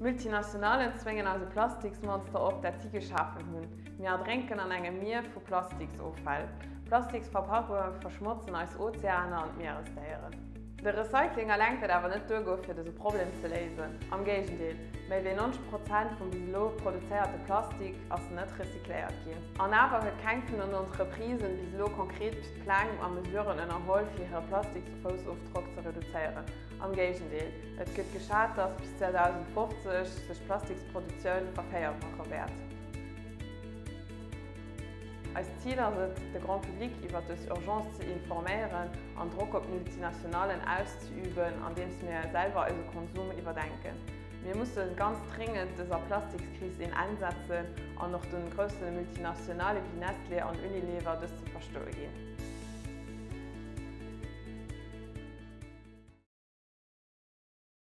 D'Multinationalen zwéngen eis e Plastiksmonster op, dat si geschafen hunn. Mir erdrénken an engem Mier vu Plastiksoffäll. Plastiksverpakunge verschmotzen eis Ozeaner an d'Mieresdéieren. De Recycling eleng wäert awer net duergoe fir dëse Problem ze léisen. Am Géigendeel, méi wéi 90 Prozent vum bis elo produzéierte Plastik ass net recycléiert ginn. An awer huet keng vun den Entreprisen bis elo konkret Pläng a Mesuren ënnerholl fir hire Plastiksfoussofdrock ze reduzéieren. Am Géigendeel, et gëtt geschat, dass bis 2050 sech d'Plastiksproduktioun vervéierfache wäert. Eist Zil ass et, de Grand Public iwwer dës Urgence ze informéieren an Drock op d'Multinationalen auszeüben, andeems mir selwer eise Konsum iwwerdenken. Mir musse ganz dréngend dëser Plastikskris een Enn setzen an och de grousse Multinationale wéi Nestlé an Unilever dëst ze verstoe ginn.